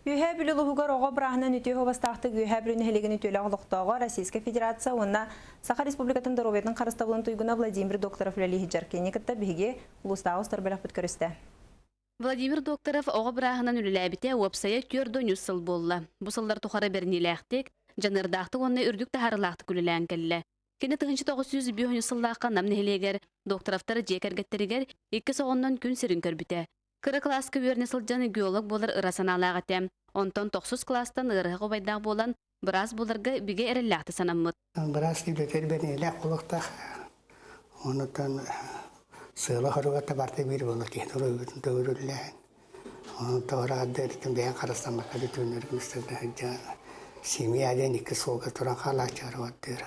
Үөһээ Бүлүү улууһугар оҕо бырааһынан үтүө суобастаахтык Үөһээ Бүлүү нэһилиэгин үтүөлээх олохтооҕо Российскай Федерация уонна Саха Республикатын доруобуйатын харыстабылын туйгуна Владимир Докторов үлэлии сылдьар. Кинини кытта биһиги улуустааҕы устар бөлөхпүт көрүстэ. Владимир Докторов оҕо бырааһынан үлэлээбитэ уопсайа 43 сыл буолла. Бу сыллар тухары бэриниилээхтик, дьаныардаахтык уонна үрдүк таһаарыылаахтык үлэлээн кэллэ. Кини 1905 сыллаахха Нам нэһилиэгэр Докторовтар дьиэ кэргэттэригэр иккис оҕоннон күн сирин көрбүтэ. Кыра кылааска үөрэнэ сылдьан геолог буолар ыра санаалаах этэ. Онтон тохсус кылаастан ыарыһах убайдаах буолан, быраас буоларга бигэ эрэллээхтик санаммыт. Быраас үлэтигэр бэриниилээх буолуохтаах. Онутан сыала-соруга барыта биир буолар киһи туруйбутун төгүрүллээн. Онон тоҕо эрдэ бэйэҥ харыстаммакка да түүннэргин устарда сылдьан семья диэн икки суолга туран хаалааччы барыбаттыыр.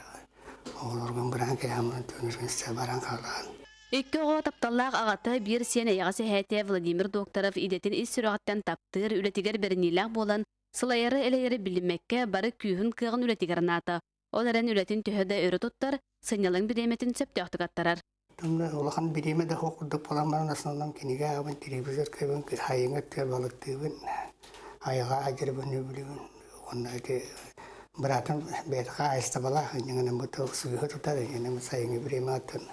Оҕолоргун быраан кэһэн түүннэргин баран хаалаан. Икки оҕо тапталлаах аҕата, биир сиэн эйэҕэс эһээтэ Владимир Докторов идэтин ис сүрэҕиттэн таптыыр, үлэтигэр бэриниилээх буолан, сылайары-элэйэри билиммэккэ, бары күүһүн-кыаҕын үлэтигэр анаата. Ол эрэн үлэтин төһө да өрө туттар, сынньалаҥ бириэмэтин сөптөөхтүк аттарар. Улахан бириэмэ да суох курдук буолан баран основном кинигэ ааҕабын, телевизор көрөбүн, хайыҥа өттүгэр балыктыыбын, айылҕа айдырбын үбүлүүбүн. Уонна ити быраатым бэйэтэ хаһаайыстыбалаах, инньэ бу сыыһа тутар, инньэ сайыҥҥы бириэмэ атын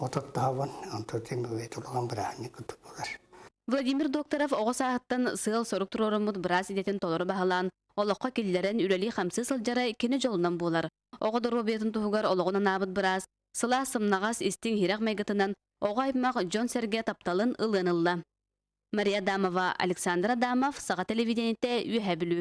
от оттоһобун, онтон бэйэтэ улахан бырааһынньык курдук буолар. Владимир Докторов оҕо сааһыттан сыал-сорук туруоруммут быраас идэтин толору баһылаан, олоххо киллэрэн үлэлии-хамсыы сылдьара кини дьолунан буолар. Оҕо доруобуйатын туһугар олоҕун анаабыт быраас сылаас сымнаҕас, истиҥ-иһирэх майгытынан оҕо аймах дьон-сэргэ тапталын ылыан ылла. Мария Адамова, Александр Адамов, Саха телевидениетэ, Үөһээ Бүлүү.